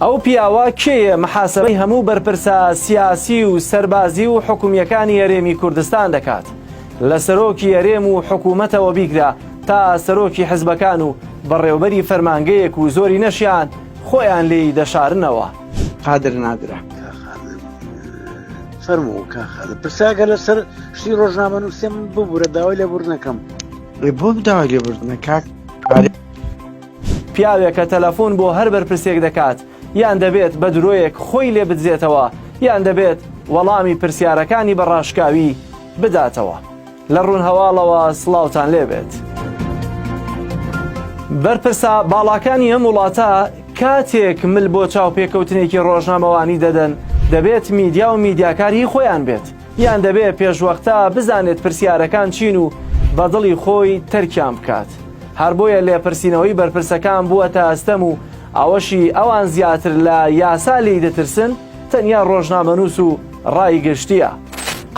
ئەو پیاوە کێیە محاسەبەی هەموو بەرپرسە سیاسی و سەربازی و حکومییەکانی هەرێمی کوردستان دەکات؟ لە سەرۆکی هەرێم و حکوومەتەوە بیگرە تا سەرۆکی حزبەکان و بەڕێوبەری فەرمانگەیەک و زۆرینەشیان خۆیان لێی دەشارنەوە. قادر نادرە. کاک قادر فەرموو کاک قادر پرسیارەکە لەسەر شتی ڕۆژنامەنووسیە من ببورە داوای لێبوردنەکەم. ئێ بۆ داوای لێبوردنە کاک قادر؟ پیاوێکە تەلەفۆن بۆ هەر بەرپرسێک دەکات، یان دەبێت بە درۆیەک خۆی لێ بدزێتەوە، یان دەبێت وەڵامی پرسیارەکانی بە ڕاشکاوی بداتەوە. لە ڕوون هەواڵەوە سڵاوتان لێبێت. بەرپرسە باڵاکانی ئەم وڵاتە کاتێک مل بۆ چاوپێکەوتنێکی ڕۆژنامەوانی دەدەن، دەبێت میدیا و میدیاکار هی خۆیان بێت، یان دەبێت پێشوەختە بزانێت پرسیارەکان چین و بە دڵی خۆی تەرکیان بکات. هەر بۆیە لێپرسینەوەی بەرپرسەکان بووەتە ئەستەم و ئەوەشی ئەوان زیاتر لە یاسا لێی دەترسن تەنیا ڕۆژنامەنووس و ڕای گشتییە.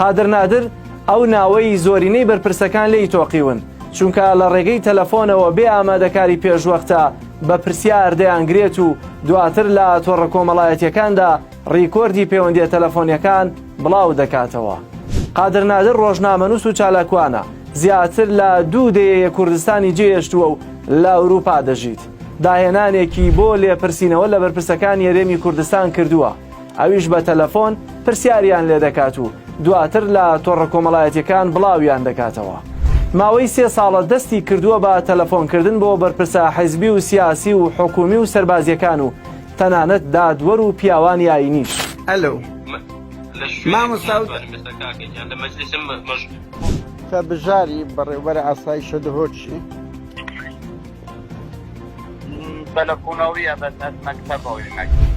قادر نادر ئەو ناوەی زۆرینەی بەرپرسەکان لێی تۆقیون، چونکە لە ڕێگەی تەلەفۆنەوە بێ ئامادەکاری پێشوەختە بە پرسیار دەیانگرێت و دواتر لە تۆڕە کۆمەڵایەتییەکاندا ڕیکۆردی پەیوەندییە تەلەفۆنییەکان بڵاو دەکاتەوە. قادر نادر ڕۆژنامەنووس و چالاکوانە، زیاتر لە دوو دەیەیە کوردستانی جێهێشتووە و لە ئەوروپا دەژیت. داهێنانێکی بۆ لێپرسینەوە لە بەرپرسەکانی هەرێمی کوردستان کردووە، ئەویش بە تەلەفۆن پرسیاریان لێدەکات و دواتر لە تۆڕە کۆمەڵایەتیەکان بڵاویان دەکاتەوە. ماوەی سێ ساڵە دەستی کردووە بە تەلەفۆنکردن بۆ بەرپرسە حیزبی و سیاسی و حکومی و سەربازیەکان و تەنانەت دادوەر و پیاوانی ئاینیش. ئەلۆ مامۆستا و. تە بژاری بەڕێوبەرە ئاسایشە دهۆکی.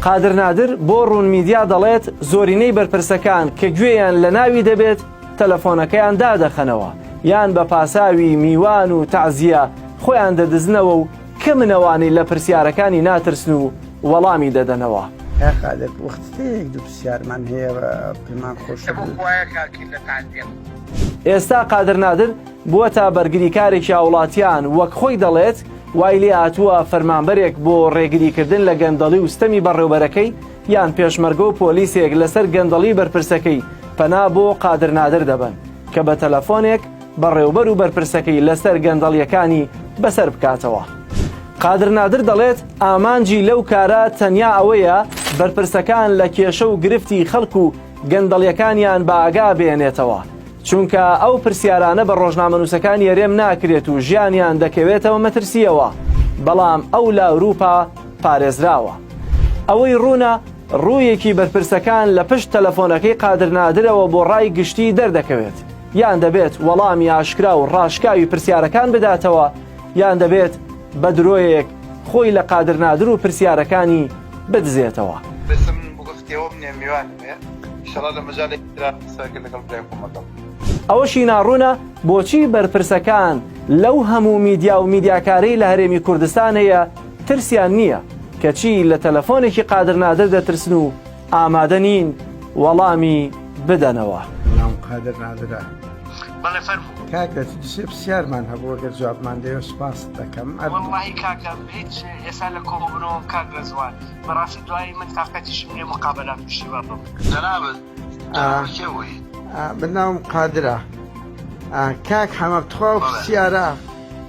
قادر نادر بۆ ڕوون میدیا دەڵێت، زۆرینەی بەرپرسەکان کە گوێیان لە ناوی دەبێت تەلەفۆنەکەیان دادەخەنەوە، یان بە پاساوی میوان و تەعزیە خۆیان دەدزنەوە و کەمن ئەوانەی لە پرسیارەکانی ناترسن و وەڵامی دەدەنەوە. کاک قادر وەختت هەیە یەک دوو پرسیارمان هەیە پێمان خۆشە. ئێستا قادر نادر بووەتە بەرگریکارێکی هاوڵاتیان، وەک خۆی دەڵێت، وای لێهاتووە فەرمانبەرێک بۆ ڕێگریکردن لە گەندەڵی و ستەمی بەڕێوبەرەکەی یان پێشمەرگە و پۆلیسێک لەسەر گەندەڵی بەرپرسەکەی پەنا بۆ قادر نادر دەبەن کە بە تەلەفۆنێک بەڕێوبەر و بەرپرسەکەی لەسەر گەندەڵیەکانی بەسەر بکاتەوە. قادر نادر دەڵێت، ئامانجی لەو کارە تەنیا ئەوەیە بەرپرسەکان لە کێشە و گرفتی خەڵک و گەندەڵیەکانیان بە ئاگا بێنێتەوە، چونکە ئەو پرسیارانە بە ڕۆژنامەنووسەکانی هەرێم ناکرێت و ژیانیان دەکەوێتەوە مەترسییەوە، بەڵام ئەو لە ئەوروپا پارێزراوە. ئەوەی ڕوونە ڕوویەکی بەرپرسەکان لە پشت تەلەفۆنەکەی قادر نادرەوە بۆ ڕای گشتی دەردەکەوێت، یان دەبێت وەڵامی ئاشکرا و ڕاشکاوی پرسیارەکان بداتەوە، یان دەبێت بە درۆیەک خۆی لە قادر نادر و پرسیارەکانی بدزێتەوە. بەس من بگفتێوەم نیە میوانم هەیە ئیشەڵا لە مەجالێکی ترا قسەکە لەگەڵ برای خۆم ئەکەم. ئەوەشی ناڕوونە بۆچی بەرپرسەکان لەو هەموو میدیا و میدیاکارەی لە هەرێمی کوردستان هەیە ترسیان نییە، کەچی لە تەلەفۆنێکی قادر نادر دەترسن و ئامادە نین وەڵامی بدەنەوە. ناوم قادر نادرە. بەڵێ فەرموو. کاکە سێ پرسیارمان هەبوو گەر جوابمان دەیەوە سوپاست دەکەم. وەڵڵاهی کاکە هیچ ئێستا لە کۆبوونەوەم کاک ڕێزوان بەڕاستی دوایی من تاقەتیشم نیە مقابەلات و شتی وا بم. جەنابت جەنابت کێ بووی؟ من ناوم قادرە کاک حەمە تخوا ئەو پرسیارە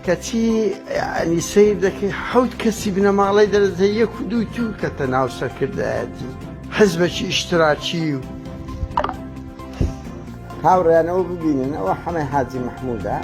کەچی یعنی سەیر دەکەی حەوت کەسی بنەماڵەی دەرەجە یەک و دووی تورکەتە ناو سەرکردایەتی حزبێکی ئیشتراکی و هاوڕێیان ئەوە ببینن ئەوە حەمەی حاجی مەحموودە.